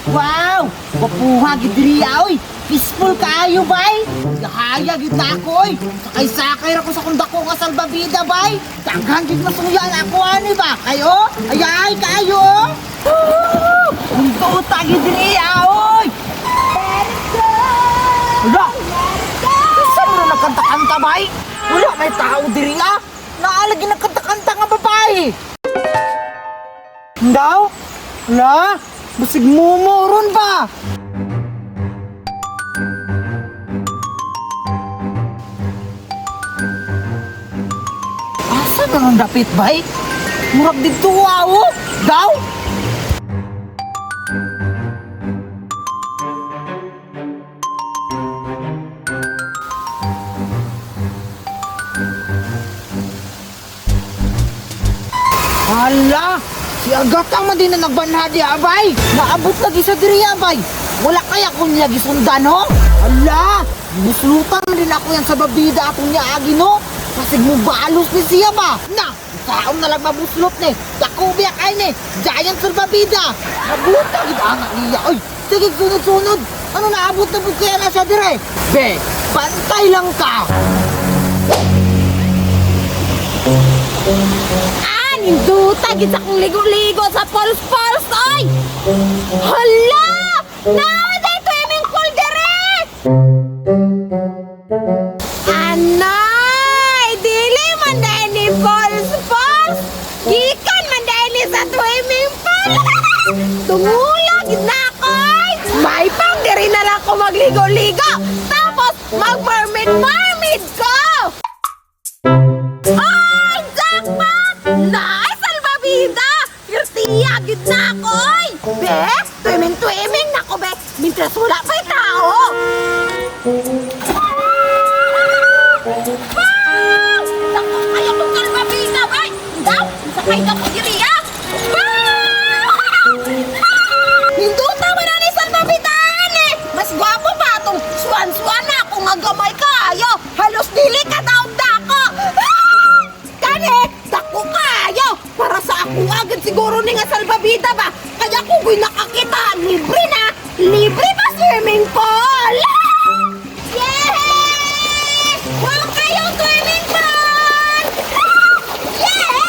Wow! Gwapuha gid diri oy. Peaceful kaayo bay. Gahaya gid na ako oy. Sakay-sakay ra ko sa kung dako nga salbabida bay. Daghan gid masuyan ako ani ba? Kayo? Ayay kaayo. Oh. Ang tuta gid diri oy. Wala! Saan mo na nagkanta-kanta bay? Wala may tao diri ah. Naalagi nagkanta-kanta nga babae. Daw? Wala? Basig mumo ron ba? Asa na ang dapit, bay? Murag dito, awo! Daw? Hala! Si Agata man din na nagbanha di abay! Naabot lagi sa diri abay! Wala kaya kung niya gisundan ho? Hala! Buslutan man din ako yan sa babida akong niya agi no? Pasig mo balos ni siya ba? Na! Taon na lang mabuslot ni! Dako biya kay ni! Giant sa babida! Nabuta gid anak niya! Oy! Sige sunod-sunod! Ano naabot na po kaya na siya dire? Be! Bantay lang ka! Ah, ninduta gid sa akong ligo-ligo sa falls-falls oy. Hala! Na, day swimming pool dire. Anay, dili man dahil ni falls-falls. Gikan man dahil ni sa swimming pool. Tungula gid na ako. Oy. May pang diri na lang ko magligo-ligo. Tapos mag-mermaid-mermaid ko. Ay, jackpot! Naay, salbabida! Irtiya, gid na ako, oy! Be, swimming-swimming na ko, be! Mintras wala pa'y tao! Ah! Naku, kayo kong salbabida, bay! Daw, sakay na ko diri, ah! Ah! Hinduta man na ni salbabidaan, eh! Mas gwapo pa atong swan-swan na ako nga gamay kaayo! Halos dili ka daw dako! Ah! Kani, dako kaayo! Para sa ako agad siguro ni nga salbabida ba? Kaya kung ko'y nakakita, libre na! Libre pa swimming pool! Ah! Yeah! Huwag kayong swimming pool! Ah! Yeah!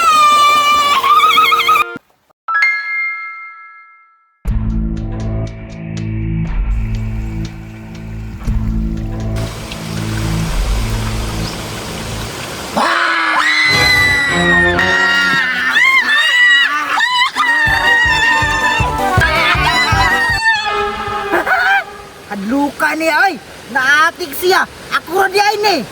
Hadluka niya ay! Naatik siya! Ako ra di ay ni!